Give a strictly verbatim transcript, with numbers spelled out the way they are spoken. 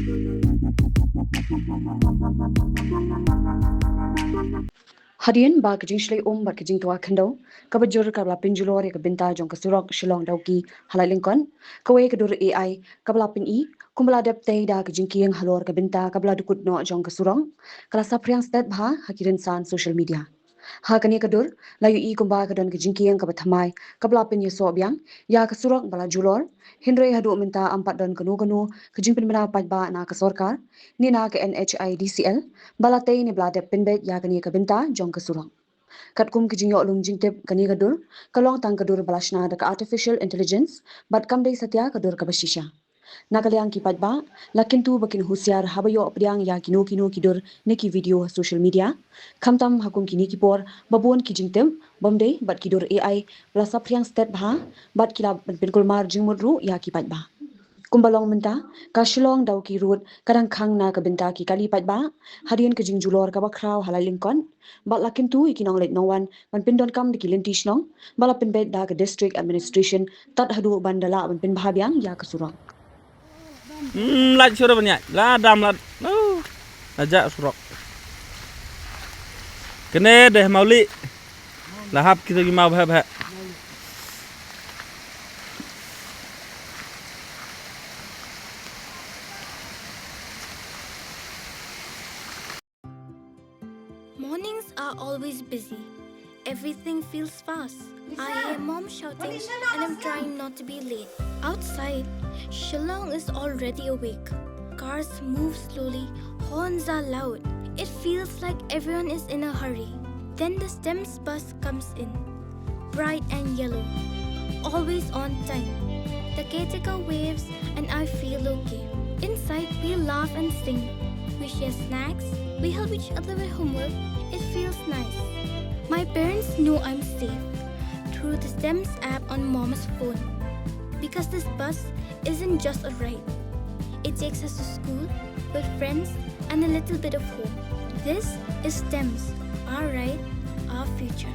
Hadien ba ka jingshlei um bad ka jingtwa khyndew kaba jur kaba la pynjulor ïa ka bynta jong ka surok Shillong Dawki ha Laitlingkot, kawei ka dur A I kaba la pyni kumba la dep tei da ka jingkieng halor ka bynta kaba la dkut noh jong ka surok ka la saphriang stet bha ha ki rynsan social media. Ha kane ka dur la ïohi kumba ka don ka jingkieng kaba thymmai kaba la pynïasoh biang ïa ka surok ba la julor, hynrei haduh mynta ym pat don kano kano ka jingpynbna paidbah na ka sorkar ne na ka N H I D C L ba la tei ne ba la dep pynbeit ïa kane ka bynta jong ka surok. Katkum ka jingïoh lum jingtip, kane ka dur ka long tang ka dur ba la shna da ka artificial intelligence bad kam dei satia ka dur kaba shisha. Na ka liang ki paidbah la kyntu ba kin husiar haba ïoh pdiang ïa kino kino ki dur ne ki video ha social media, khamtam ha kum kine ki por ba bun ki jingtip bym dei bad ki dur A I ba la saphriang stet bha bad ki la pynkulmar jingmut ruh ïa ki paidbah. Kumba long mynta, ka Shillong Dawki Road ka dang khang na ka bynta ki kali paidbah hadien ka jingjulor kaba khraw ha Laitlingkot bad la kyntu ïa ki nongleit nongwan ban pyndonkam da ki lynti shnong ba la pynbeit da ka District Administration tad haduh ban da lah ban pynbha biang ïa ka surok. Hmm, lait shuh ban ïaid. La dam la. Oh, la jah surok. Kane deh Mawli. La hap kita ki maw bha bha. Mornings are always busy. Everything feels fast. I hear mom shouting and I'm trying not to be late. Outside, Shillong is already awake. Cars move slowly, horns are loud. It feels like everyone is in a hurry. Then the STEMS bus comes in, bright and yellow, always on time. The caretaker waves and I feel okay. Inside, we laugh and sing. We share snacks. We help each other with homework. It feels nice. My parents know I'm safe through the STEMS app on Mom's phone. Because this bus isn't just a ride, it takes us to school, with friends, and a little bit of hope. This is STEMS, our ride, our future.